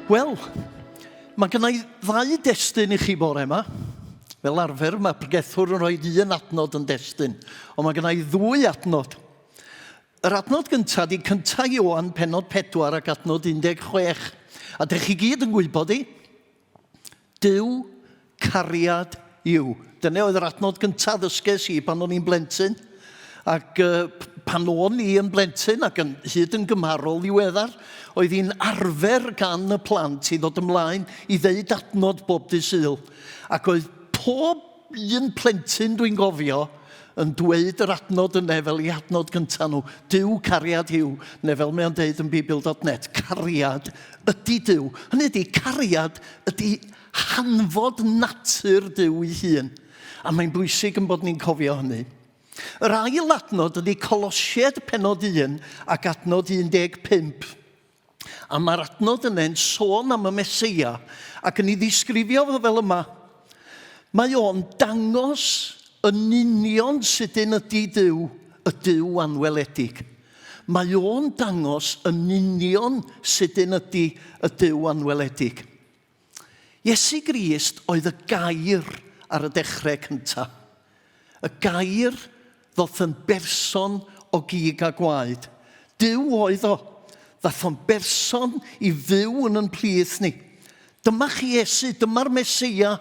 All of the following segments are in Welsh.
Wel, mae gennau ddau destun i chi bore yma. Fel arfer, mae pregethwr yn rhoi un adnod yn destun, ond mae gennau ddwy adnod. Yr adnod gyntaf ydy cyntaf Ioan penod 4 ac adnod 16. A dych chi gyd yn gwybod i. Duw, cariad yw. Dyna oedd yr adnod gyntaf ddysges i pan o'n i'n blentyn. Ac uh, pan o'n i yn blentyn ac yn hyd yn gymharol ddiweddar, oedd hi'n arfer gan y plant i ddod ymlaen i ddeud adnod bob dydd Sul. Ac oedd pob un plentyn dwi'n gofio yn dweud yr adnod yna fel i adnod gyntaf nhw. Duw cariad yw, neu fel mae o'n deud yn Beibl.net, cariad ydy Duw. Hynny ydy, cariad ydy hanfod natur Duw ei hun. A mae'n bwysig yn bod ni'n cofio hynny. Yr ail adnod ydy Colosied penod 1 ac adnod 15. A mae'r adnod yna'n sôn am y Meseia ac yn ei ddisgrifio fo fel yma. Mae o'n dangos yn union sut un ydy Duw, y Duw anweledig. Mae o'n dangos yn union sut un ydy y Duw anweledig. Iesu Grist oedd y gair ar y dechrau cyntaf. Y gair ddoth yn berson o gig a gwaed. Duw oedd o. Ddath o'n berson i fyw yn yn plith ni. Dyma chi Iesu, dyma'r Meseia.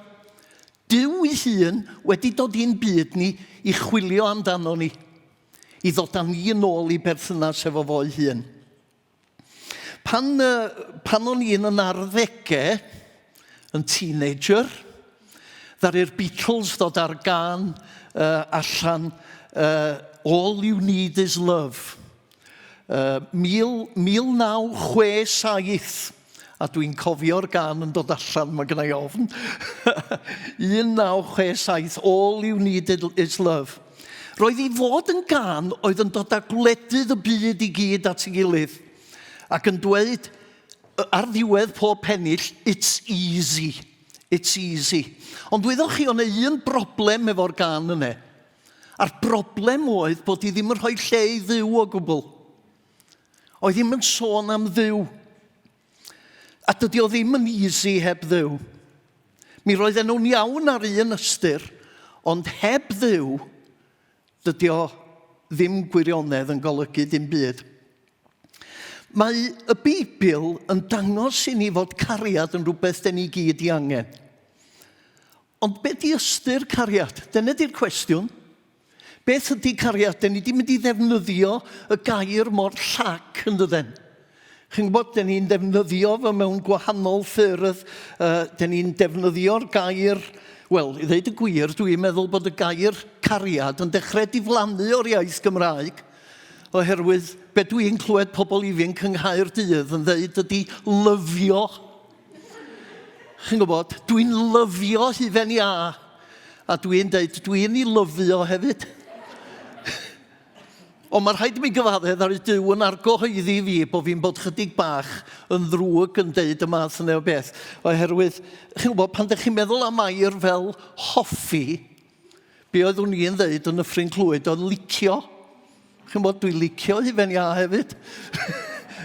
Duw ei hun wedi dod i'n byd ni i chwilio amdano ni, i ddod â ni yn ôl i berthynas efo fo'i hun. Pan, pan o'n i'n yn arddegau, yn teenager, ddaru'r Beatles ddod ar gan uh, allan uh, All You Need Is Love. Uh, 1967, a dwi'n cofio'r gan yn dod allan, mae gennau ofn. 1967, All You Need Is Love. Roedd i fod yn gân oedd yn dod â gwledydd y byd i gyd at ei gilydd ac yn dweud ar ddiwedd pob pennill, it's easy, it's easy. Ond wyddoch chi, o'n un broblem efo'r gân yna. A'r broblem oedd bod hi ddim yn rhoi lle i Dduw o gwbl. Oedd ddim yn sôn am Dduw. A dydy o ddim yn easy heb Dduw. Mi roedden nhw'n iawn ar un ystyr, ond heb Dduw, dydy o ddim gwirionedd yn golygu dim byd. Mae y Beibl yn dangos i ni fod cariad yn rhywbeth den ni gyd i angen. Ond be di ystyr cariad? Dyna di'r cwestiwn. Beth ydy cariad? Den ni di mynd i ddefnyddio y gair mor llac yn dydyn. Chi'n gwybod, den ni'n defnyddio fo mewn gwahanol ffyrdd. Uh, den ni'n defnyddio'r gair, wel, i ddeud y gwir, dwi'n meddwl bod y gair cariad yn dechrau diflannu o'r iaith Gymraeg, oherwydd be dwi'n clywed pobl ifanc yng Nghaerdydd yn ddeud ydy lyfio. Chi'n gwybod, dwi'n lyfio hufen iâ, a dwi'n deud, dwi'n ei lyfio hefyd. Ond mae rhaid i mi gyfaddef ar Duw yn argyhoeddi fi bod fi'n bod chydig bach yn ddrwg yn deud y math yna o beth. Oherwydd, chi'n gwybod, pan ydych chi'n meddwl am air fel hoffi, Be oeddwn i'n ddeud yn Nyffryn Clwyd oedd licio. Chi'n bod, dwi'n licio hufen iâ hefyd.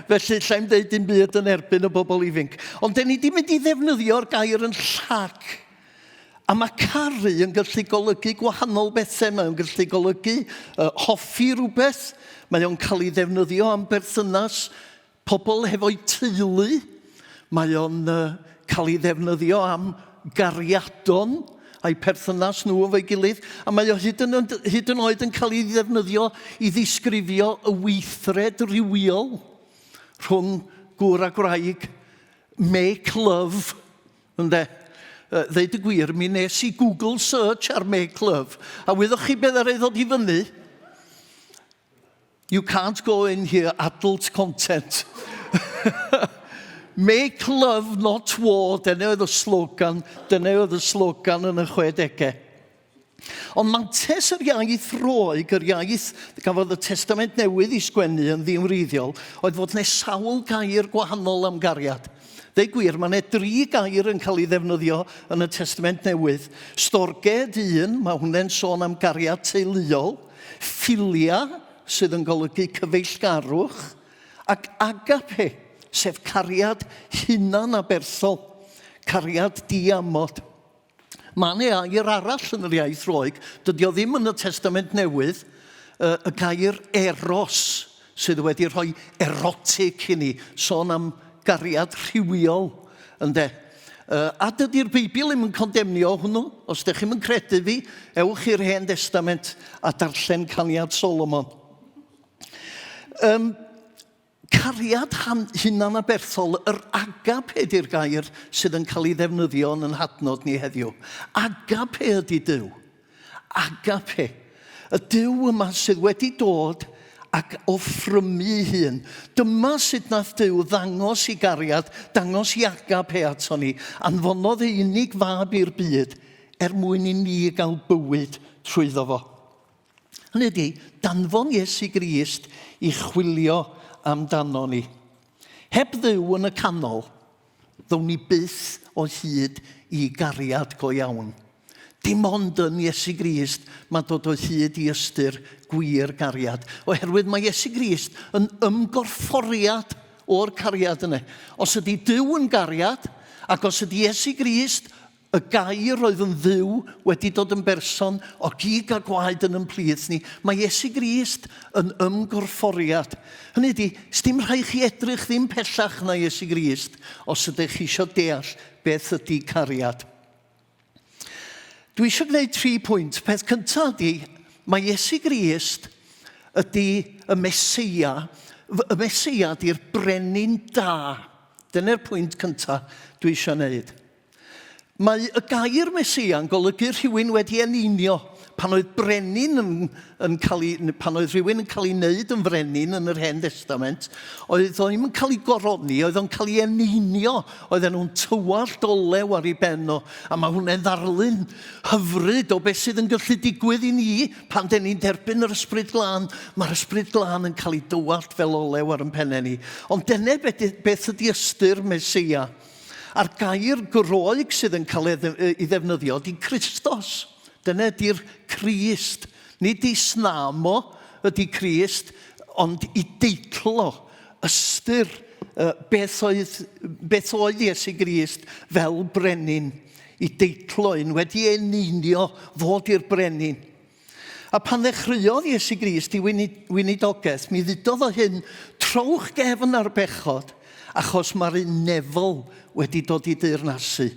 Felly, llai'm deud dim byd yn erbyn y bobl ifanc. Ond den ni di mynd i ddefnyddio'r gair yn llac. A mae caru yn gallu golygu gwahanol bethau. Mae o'n gallu golygu uh, hoffi rhywbeth. Mae o'n cael ei ddefnyddio am berthynas pobl hefo'u teulu. Mae o'n uh, cael ei ddefnyddio am gariadon a'i perthynas nhw efo'i gilydd, a mae o hyd yn, hyd yn oed yn cael ei ddefnyddio i ddisgrifio y weithred rywiol rhwng gŵr a gwraig. Make love, ynde? Ddeud y gwir, mi nes i Google search ar make love, a wyddoch chi beth ar ei ddod i fyny? You can't go in here, adult content. Make love, not war. Dyna oedd y slogan, dyna oedd y slogan yn y 60au. Ond mantes yr iaith Roeg, yr iaith gafodd y Testament Newydd i sgwennu yn ddiwreiddiol, oedd fod yna sawl gair gwahanol am gariad. Deu gwir, mae yna dri gair yn cael ei ddefnyddio yn y Testament Newydd. Storge ydy un, mae hwnna'n sôn am gariad teuluol. Philia, sydd yn golygu cyfeillgarwch, ac agape, sef cariad hunan-aberthol, cariad diamod. Mae yna air arall yn yr iaith Roeg, dydy o ddim yn y Testament Newydd, y gair eros, sydd wedi rhoi erotic i ni, sôn am gariad rhywiol, ynde. A dydy'r Beibl ddim yn condemnio hwnnw. Os ydych chi'm yn credu fi, ewch i'r Hen Destament a darllen Caniad Solomon. Um, cariad hunanaberthol, yr agape ydy'r gair sydd yn cael ei ddefnyddio yn yn hadnod ni heddiw. Agape ydy Duw. Agape. Y Duw yma sydd wedi dod ac offrymu ei hun. Dyma sut nath Duw ddangos i gariad, dangos i agape ato ni. Anfonodd ei unig fab i'r byd er mwyn i ni gael bywyd trwyddo fo. Hynny ydy, danfon Iesu Grist i chwilio amdano ni. Heb Dduw yn y canol, ddown ni byth o hyd i gariad go iawn. Dim ond yn Iesu Grist mae dod o hyd i ystyr gwir gariad. Oherwydd mae Iesu Grist yn ymgorfforiad o'r cariad yna. Os ydy Duw yn gariad, ac os ydy Iesu Grist Y Gair oedd yn Dduw wedi dod yn berson o gig a gwaed yn yn plith ni. Mae Iesu Grist yn ymgorfforiad. Hynny ydy, sdim rhaid chi edrych ddim pellach na Iesu Grist os ydych chi eisiau deall beth ydy cariad. Dwi eisiau gwneud tri pwynt. Peth cyntaf ydy, mae Iesu Grist ydy y Meseia. Y Meseia ydy'r brenin da. Dyna'r pwynt cyntaf dwi eisiau gwneud. Mae y gair Meseia yn golygu rhywun wedi eneinio. Pan oedd brenin yn, yn cael ei, pan oedd rhywun yn cael ei wneud yn frenin yn yr Hen Destament, oedd o ddim yn cael ei goroni, oedd o'n cael ei eneinio, oedden nhw'n tywallt olew ar ei ben o, a mae hwnna'n ddarlun hyfryd o beth sydd yn gallu digwydd i ni pan den ni'n derbyn yr Ysbryd Glân. Mae'r Ysbryd Glân yn cael ei dywallt fel olew ar yn pennau ni. Ond dyna beth ydy ystyr Meseia. A'r gair Groeg sydd yn cael ei ddefnyddio ydy Christos. Dyna ydy'r Crist. Nid i snamo ydy Crist, ond i deitl o, ystyr beth oedd, beth oedd Iesu Grist fel brenin. I deitl o un wedi ei eneinio fod i'r brenin. A pan ddechreuodd Iesu Grist i weinidogaeth, mi ddudodd o hyn, trowch gefn ar bechod, achos mae'r un nefol wedi dod i deyrnasu.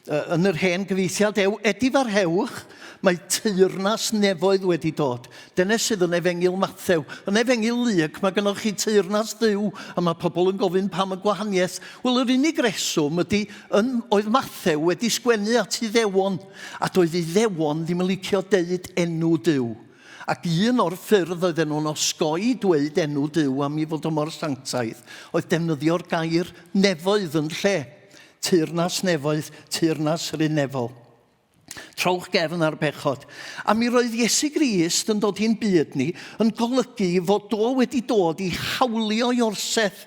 Yn yr hen gyfieithiad, ew, edifarhewch, mae teyrnas nefoedd wedi dod. Dyna sydd yn Efengyl Mathew. Yn Efengyl Luc, mae gennych chi teyrnas Dduw, a mae pobl yn gofyn pam y gwahaniaeth. Wel, yr unig reswm ydy, yn, oedd Mathew wedi sgwennu at Iddewon, A doedd Iddewon ddim yn licio deud enw Duw. Ac un o'r ffyrdd oedden nhw'n osgoi dweud enw Duw am ei fod o mor sanctaidd oedd defnyddio'r gair nefoedd yn lle. Teyrnas nefoedd, teyrnas yr un nefol. Trowch gefn ar bechod. A mi roedd Iesu Grist yn dod i'n byd ni yn golygu fod o wedi dod i hawlio i orsedd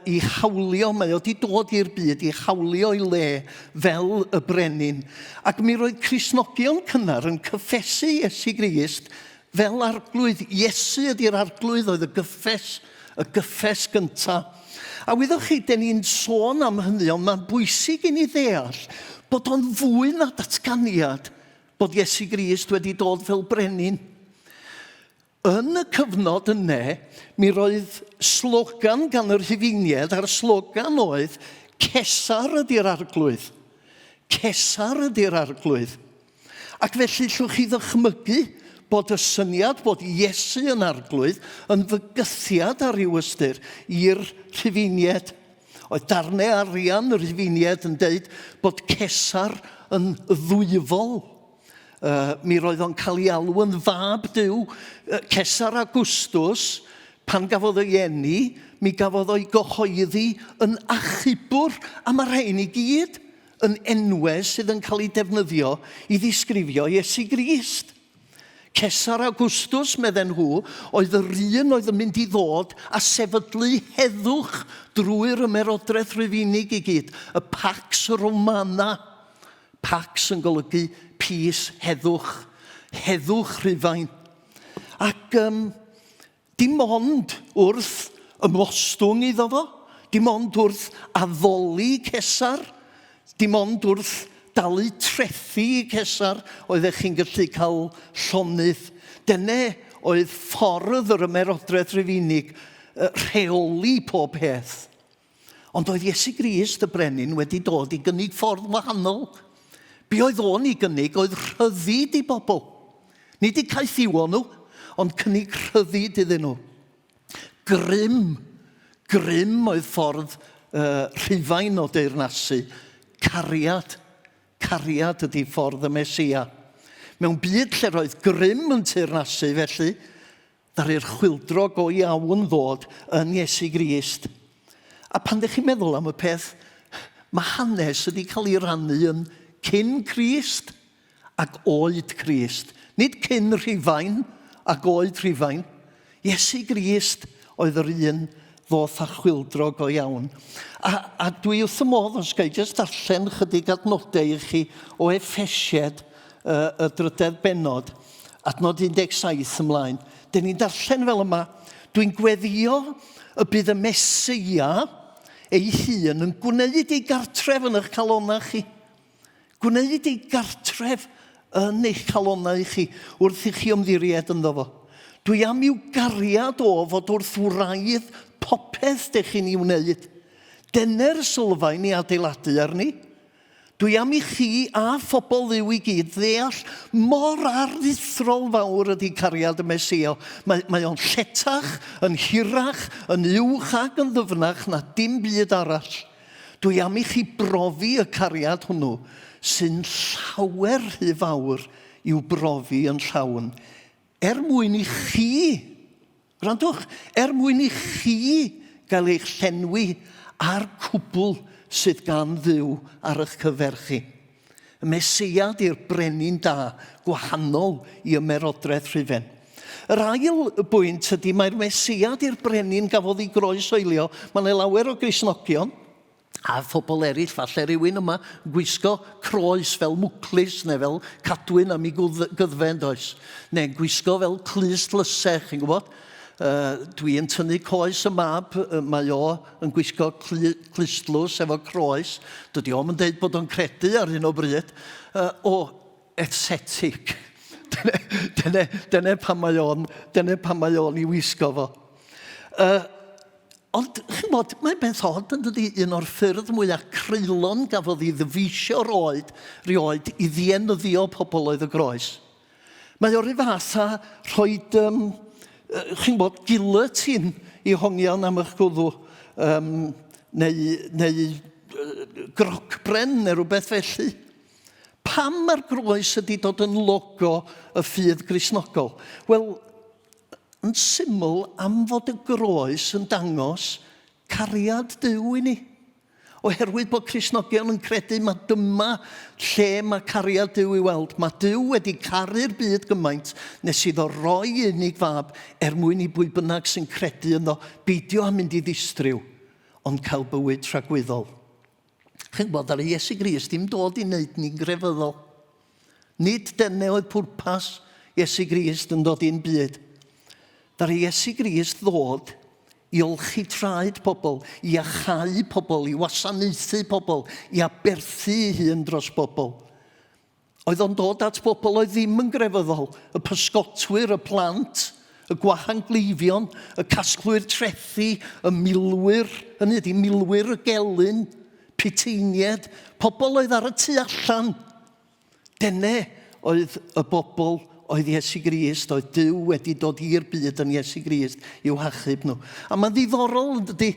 i hawlio, mae o wedi dod i'r byd i hawlio ei le fel y brenin. Ac mi roedd Cristnogion cynnar yn cyffesu Iesu Grist fel arglwydd. Iesu ydy'r arglwydd oedd y gyffes, y gyffes gyntaf. A wyddoch chi, den ni'n sôn am hynny, ond mae'n bwysig i ni ddeall bod o'n fwy na datganiad bod Iesu Grist wedi dod fel brenin. Yn y cyfnod yne, mi roedd slogan gan y Rhufeiniaid, a'r slogan oedd, Cesar ydy'r arglwydd. Cesar ydy'r arglwydd. Ac felly llwch chi ddychmygu bod y syniad bod Iesu yn arglwydd yn fygythiad ar ryw ystyr i'r Rhufeiniaid. Oedd darnau arian y Rhufeiniaid yn deud bod Cesar yn ddwyfol. Mi roedd o'n cael ei alw yn fab Duw. Cesar Augustus, pan gafodd ei eni, mi gafodd o'i gyhoeddi yn achubwr, a mae rhain i gyd yn enwau sydd yn cael eu defnyddio i ddisgrifio Iesu Grist. Cesar Augustus, medden nhw, oedd yr un oedd yn mynd i ddod a sefydlu heddwch drwy'r ymerodraeth Rufeinig i gyd, y Pax Romana. Pax yn golygu peace, heddwch, heddwch Rhufain. Ac um, dim ond wrth ymostwng iddo fo, Dim ond wrth addoli Cesar, dim ond wrth dalu trethi i Cesar oeddech chi'n gallu cael llonydd. Dyne oedd ffordd yr ymerodraeth Rufeinig rheoli pob peth. Ond oedd Iesu Grist, y brenin, wedi dod i gynnig ffordd wahanol. Be oedd o'n ei gynnig oedd rhyddid i bobl. Nid i caethiwo nhw, ond cynnig rhyddid iddyn nhw. Grym, grym oedd ffordd uh, Rhufain o deyrnasu. Cariad, cariad ydy ffordd y Mesia. Mewn byd lle roedd grym yn teyrnasu felly, ddaru'r chwyldro go iawn ddod yn Iesu Grist. A pan ddech chi'n meddwl am y peth, mae hanes wedi cael ei rannu yn cyn Crist ac oed Crist. Nid cyn Rhufain ac oed Rhufain. Iesu Grist oedd yr un ddoth â chwyldro go iawn. A, a dwi wrth y modd os ga i jyst darllen chydig adnodau i chi o Effesied y, y drydedd bennod, adnod 17 ymlaen. Dyn ni'n darllen fel yma, dwi'n gweddio y bydd y Meseia ei hun yn gwneud ei gartref yn eich calonnau chi. Gwneud ei gartref yn eich calonnau chi wrth i chi ymddiried ynddo fo. Dwi am i'w gariad o fod wrth wraidd popeth dych chi'n ei wneud. Dene'r sylfaen i adeiladu arni. Dwi am i chi a phobl Dduw i gyd ddeall mor aruthrol fawr ydy cariad y Meseia. Mae, mae o'n lletach, yn hirach, yn uwch ac yn ddyfnach na dim byd arall. Dwi am i chi brofi y cariad hwnnw sy'n llawer rhy fawr i'w brofi yn llawn, er mwyn i chi, gwrandwch, er mwyn i chi gael eich llenwi â'r cwbl sydd gan Dduw ar eich cyfer chi. Y Meseia di'r brenin da, gwahanol i ymerodraeth Rhufen. Yr ail bwynt ydy mae'r Meseia di'r brenin gafodd ei groesoelio. Mae yna lawer o Gristnogion a phobl eraill, falle rhywun yma, yn gwisgo croes fel mwclis neu fel cadwyn am ei gyddfen, does? Neu'n gwisgo fel clust lysau, chi'n gwybod? Uh, dwi yn tynnu coes y mab, mae o yn gwisgo clustlws efo croes. Dydy o'm yn deud bod o'n credu ar hyn o bryd. Uh, o, aesthetic. Dyna, dyna, dyna pan mae o'n, dyna pan mae o'n i wisgo fo. Uh, ond, chi'n bod, mae'n beth od yn dydy, un o'r ffyrdd mwyaf creulon gafodd ei ddyfeisio roed, rioed i ddienyddio pobl oedd y groes. Mae o'r un fath â rhoi, um, chi'n gwybod, guillotine i hongian am eich gwddw, um, neu, neu grocbren neu rhywbeth felly. Pam mae'r groes ydi dod yn logo y ffydd Gristnogol? Wel, yn syml am fod y groes yn dangos cariad Duw i ni. Oherwydd bod Cristnogion yn credu mae dyma lle mae cariad Duw i weld. Mae Duw wedi caru'r byd gymaint nes iddo roi unig fab er mwyn i bwy bynnag sy'n credu ynddo beidio â mynd i ddistryw, ond cael bywyd tragwyddol. Chi'n gwybod, ar Iesu Grist ddim dod i wneud ni'n grefyddol. Nid dyna oedd pwrpas Iesu Grist yn dod i'n byd. Ddaru Iesu Grist ddod i olchi traed pobl, i iacháu pobl, i wasanaethu pobl, i aberthu ei hun dros bobl. Oedd o'n dod at bobl oedd ddim yn grefyddol, y pysgotwyr, y plant, y gwahangleifion, y casglwyr trethi, y milwyr, hynny ydy milwyr y gelyn, puteiniaid, pobl oedd ar y tu allan. Dene oedd y bobl oedd Iesu Grist, oedd Duw wedi dod i'r byd yn Iesu Grist i'w hachub nhw. A mae'n ddiddorol, yn dydy,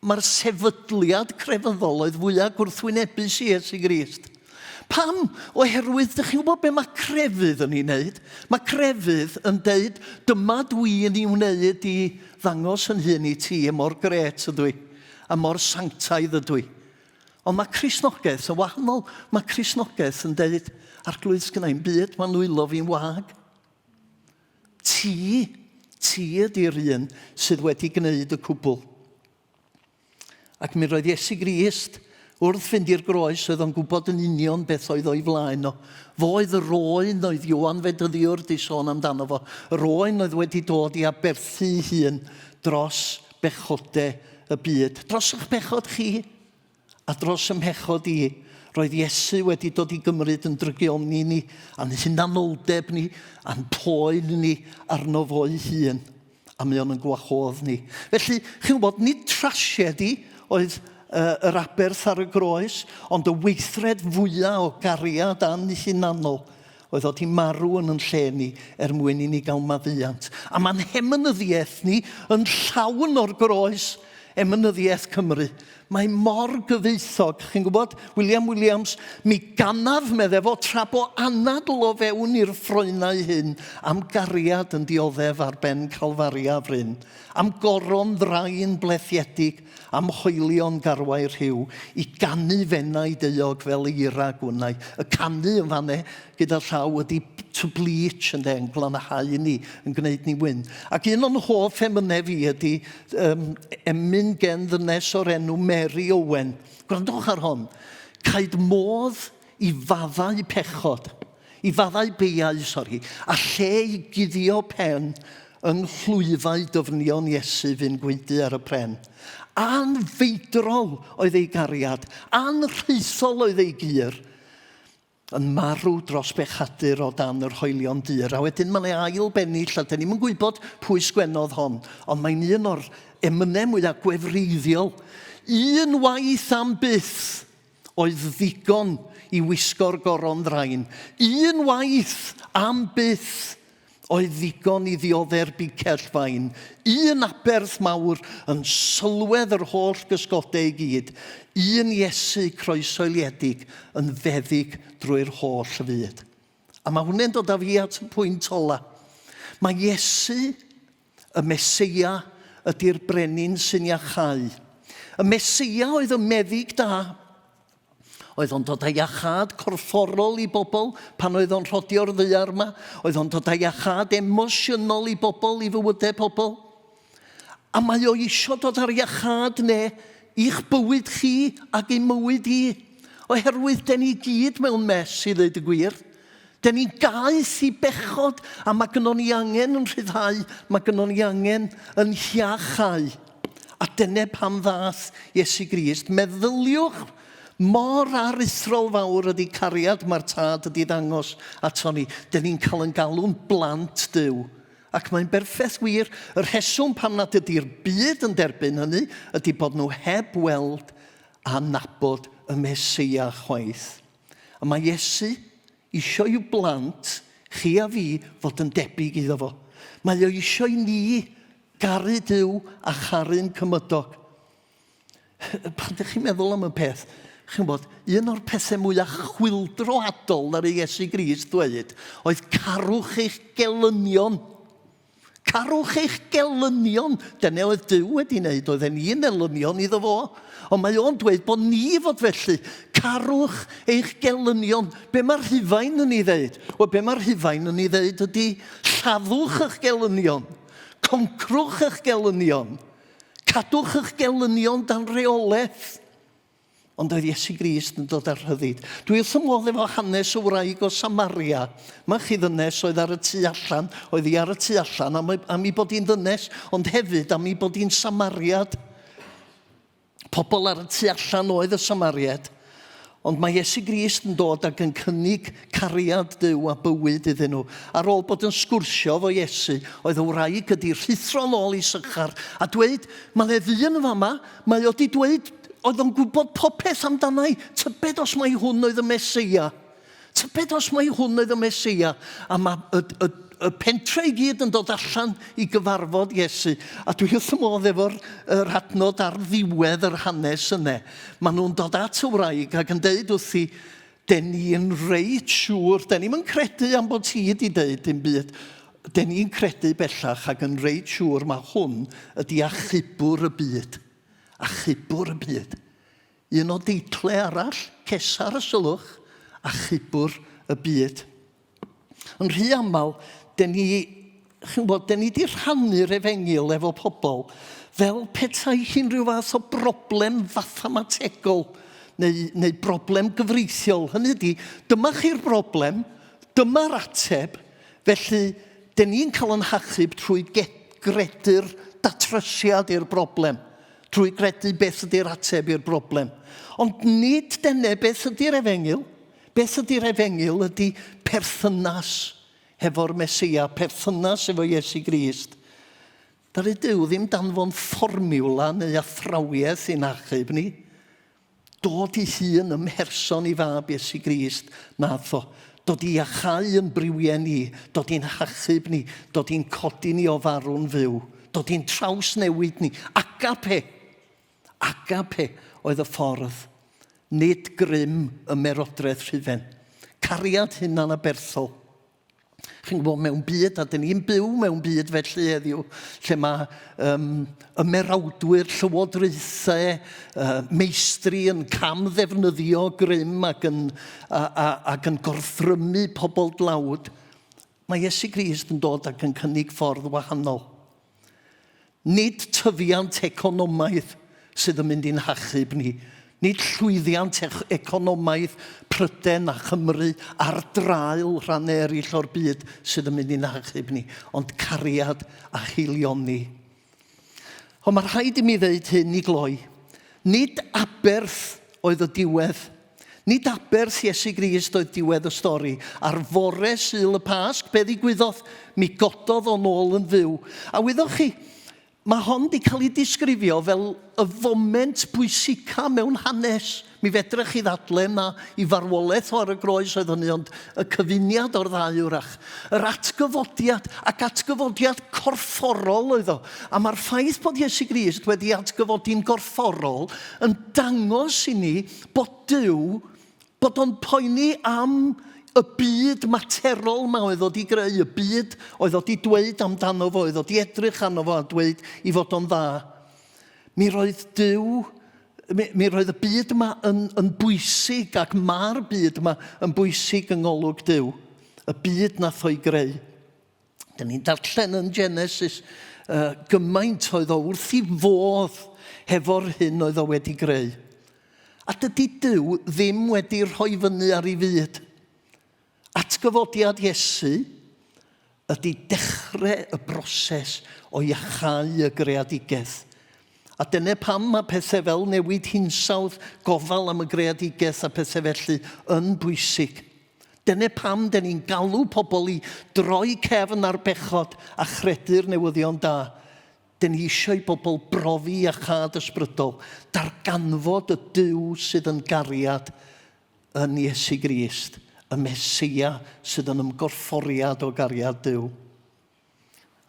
mae'r sefydliad crefyddol oedd fwyaf gwrthwynebus i Iesu Grist. Pam? Oherwydd, dych chi'n gwybod be mae crefydd yn ei wneud? Mae crefydd yn deud, dyma dwi'n ei wneud i ddangos yn hun i ti, mor gret ydw i, a mor sanctaidd ydw i. Ond mae Cristnogaeth yn wahanol. Mae Cristnogaeth yn deud, Arglwydd, sgynna i'm byd, mae nwylo fi'n wag. Ti, ti ydy'r un sydd wedi gwneud y cwbl. Ac mi roedd Iesu Grist wrth fynd i'r groes, oedd o'n gwybod yn union beth oedd o'i flaen o. Fo oedd yr oen oedd Ioan Fedyddiwr di sôn amdano fo. Yr oen oedd wedi dod i aberthu ei hun dros bechode y byd. Dros eich pechod chi a dros y mhechod i, roedd Iesu wedi dod i gymryd yn drygioni ni, a'n hunanoldeb ni, a'n poen ni arno fo'i hun. A mae o'n yn gwahodd ni. Felly, chi'n gwybod, nid trasiedi oedd yr aberth ar y groes, ond y weithred fwyaf o gariad anhunanol oedd o 'di marw yn yn lle ni er mwyn i ni gael maddeuant. A mae'n hemynyddiaeth ni yn llawn o'r groes, emynyddiaeth Cymru. Mae mor gyfoethog, chi'n gwybod, William Williams, mi ganaf, medde fo, tra bo anadl o fewn i'r ffroenau hyn, am gariad yn dioddef ar ben Calfaria fryn, am goron ddrain blethiedig, am hoelion garwau rhyw, i ganu fenau deuog fel eira gwnau. Y canu yn fanne gyda llaw ydy to bleach ynde, yn glanhau ni, yn gwneud ni wyn. Ac un o'n hoff emynau fi ydy um, emyn gen ddynes o'r enw Mary Owen. Gwrandwch ar hon. Caed modd i faddau pechod, i faddau beiau, sori, a lle i guddio pen yng nghlwyfau dyfnion Iesu fu'n gwaedu ar y pren. Anfeidrol oedd ei gariad, anrhaethol oedd ei gur, yn marw dros bechadur o dan yr hoelion dur. A wedyn mae yna ail bennill, a dyn ni'm yn gwybod pwy sgwennodd hon, ond mae'n un o'r emynau mwyaf gwefreiddiol. Un waith am byth oedd ddigon i wisgo'r goron ddrain. Un waith am byth oedd ddigon i ddiodde'r bicell fain, un aberth mawr yn sylwedd yr holl gysgodau i gyd, un Iesu croesoeliedig yn feddyg drwy'r holl fyd. A mae hwnna'n dod â fi at y pwynt ola. Mae Iesu, y Meseia, ydy'r brenin sy'n iachau. Y Meseia oedd y meddyg da. Oedd o'n dod â iachâd corfforol i bobl pan oedd o'n rhodio'r ddaear yma. Oedd o'n dod â iachâd emosiynol i bobl, i fywydau pobl. A mae o isio dod â'r iachâd ne i'ch bywyd chi ac i mywyd i. Oherwydd den ni gyd mewn mess i ddweud y gwir. Den ni'n gaeth i bechod a mae gynnon ni angen yn rhyddhau, mae gynnon ni angen yn hiachau. A dyna pam ddath Iesu Grist. Meddyliwch mor aruthrol fawr ydy cariad mae'r Tad ydy ddangos ato ni. Dyn ni'n cael yn galw'n blant Duw. Ac mae'n berffaith wir, y rheswm pam nad ydy'r byd yn derbyn hynny ydy bod nhw heb weld a nabod y Meseia chwaith. A mae Iesu isio i'w blant, chi a fi, fod yn debyg iddo fo. Mae o isio i ni garu Duw a charu'n cymydog. Pan ydych chi'n meddwl am y peth, chi'n gwybod, un o'r pethau mwyaf chwyldroadol na'r Iesu Grist ddweud oedd carwch eich gelynion. Carwch eich gelynion. Dyna oedd Duw wedi wneud, oedden ni'n elynion iddo fo. Ond mae o'n dweud bod ni fod felly. Carwch eich gelynion. Be mae'r Rhufain yn ei ddeud? Wel, be mae'r Rhufain yn ei ddeud ydy lladdwch eich gelynion. Concrwch eich gelynion. Cadwch eich gelynion dan reolaeth. Ond oedd Iesu Grist yn dod â rhyddid. Dwi wrth fy modd efo hanes y wraig o Samaria. Mae chi ddynes oedd ar y tu allan, oedd hi ar y tu allan am, am ei bod hi'n ddynes, ond hefyd am ei bod hi'n Samariad. Pobl ar y tu allan oedd y Samariad. Ond mae Iesu Grist yn dod ac yn cynnig cariad Duw a bywyd iddyn nhw. Ar ôl bod yn sgwrsio efo Iesu, oedd y wraig ydi rhuthro nôl i Sychar a dweud, mae 'na ddyn yn fama, Mae o 'di dweud, oedd o'n gwybod popeth amdana i. Tybed os mai hwn oedd y Meseia? Tybed os mai hwn oedd y Meseia? A mae y, y, y pentre i gyd yn dod allan i gyfarfod Iesu. A dwi wrth y modd efo'r yr adnod ar ddiwedd yr hanes yna. Maen nhw'n dod at y wraig ac yn deud wrthi, Den ni'n reit siŵr, den ni'm yn credu am bod ti 'di deud dim byd, den ni'n credu bellach ac yn reit siŵr mae hwn ydi achubwr y byd. Achubwr y byd. Un o deitle arall, Cesar y sylwch, achubwr y byd. Yn rhy aml, den ni, chi'n gwybod, den ni wedi rhannu'r efengyl efo pobl fel petai hi'n rhyw fath o broblem fathemategol neu, neu broblem gyfreithiol. Hynny ydy, dyma chi'r broblem, dyma'r ateb, felly den ni'n cael yn hachub trwy gredu'r datrysiad i'r broblem. Trwy gredu beth ydy'r ateb i'r broblem. Ond nid dyna beth ydy'r efengyl. Beth ydy'r efengyl ydy perthynas hefo'r Meseia, perthynas efo Iesu Grist. Ddaru Duw ddim danfon fformiwla neu athrawiaeth i'n achub ni. Dod i hun ym mherson i fab Iesu Grist nath o. Dod i iachau yn briwiau ni, dod i'n hachub ni, dod i'n codi ni o farw'n fyw, dod i'n trawsnewid ni. Agape! Agape oedd y ffordd, nid grym ymerodraeth Rhufen. Cariad hunanaberthol. Chi'n gwybod, mewn byd, a dyn ni'n byw mewn byd felly heddiw, lle mae um, ymerawdwyr, llywodraethau, uh, meistri yn cam ddefnyddio grym ac yn, a, a, ac yn gorthrymu pobl dlawd, mae Iesu Grist yn dod ac yn cynnig ffordd wahanol. Nid tyfiant economaidd sydd yn mynd i'n hachub ni. Nid llwyddiant economaidd Pryden a Chymru ar draul rhannau eraill o'r byd sydd yn mynd i'n hachub ni, ond cariad a haelioni. Ond mae rhaid i mi ddeud hyn i gloi. Nid aberth oedd y diwedd. Nid aberth Iesu Grist oedd diwedd y stori. Ar fore Sul y Pasg, be ddigwyddodd? Mi gododd o'n ôl yn fyw. A wyddoch chi, mae hon wedi cael ei disgrifio fel y foment bwysica mewn hanes. Mi fedrech chi ddadle na i farwolaeth o ar y groes oedd hynny, ond y cyfuniad o'r ddau wrach. Yr atgyfodiad, ac atgyfodiad corfforol oedd o. A mae'r ffaith bod Iesu Grist wedi atgyfodi'n gorfforol yn dangos i ni bod Duw, bod o'n poeni am y byd materol ma oedd o di greu, y byd oedd o di dweud amdano fo, oedd o di edrych arno fo a dweud i fod o'n dda. Mi roedd Duw, mi, mi roedd y byd yma yn, yn bwysig ac mae'r byd yma yn bwysig yng ngolwg Duw. Y byd nath o'i greu. Dyn ni'n darllen yn Genesis uh, gymaint oedd o wrth i fodd hefo'r hyn oedd o wedi greu. A dydy Duw ddim wedi rhoi fyny ar ei fyd. Atgyfodiad Iesu ydy dechrau y broses o iachau y greadigaeth. A dyna pam mae pethau fel newid hinsawdd, gofal am y greadigaeth a pethau felly yn bwysig. Dyna pam dyn ni'n galw pobl i droi cefn ar bechod a chredu'r newyddion da. Dyn ni eisiau i bobl brofi iachâd ysbrydol, darganfod y Duw sydd yn gariad yn Iesu Grist, y Meseia sydd yn ymgorfforiad o gariad Duw.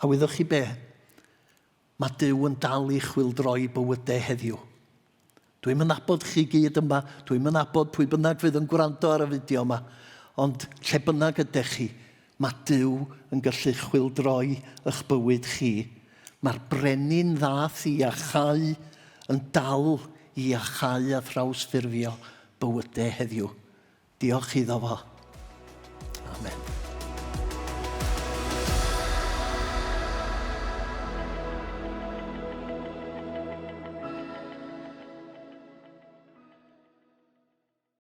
A wyddoch chi be? Mae Duw yn dal i chwyldroi bywydau heddiw. Dwi'm yn nabod chi gyd yma, dwi'm yn nabod pwy bynnag fydd yn gwrando ar y fideo yma, ond lle bynnag ydych chi, mae Duw yn gallu chwyldroi eich bywyd chi. Mae'r brenin ddath i iachau yn dal i iachau a thrawsffurfio bywydau heddiw. Diolch iddo fo. Amen.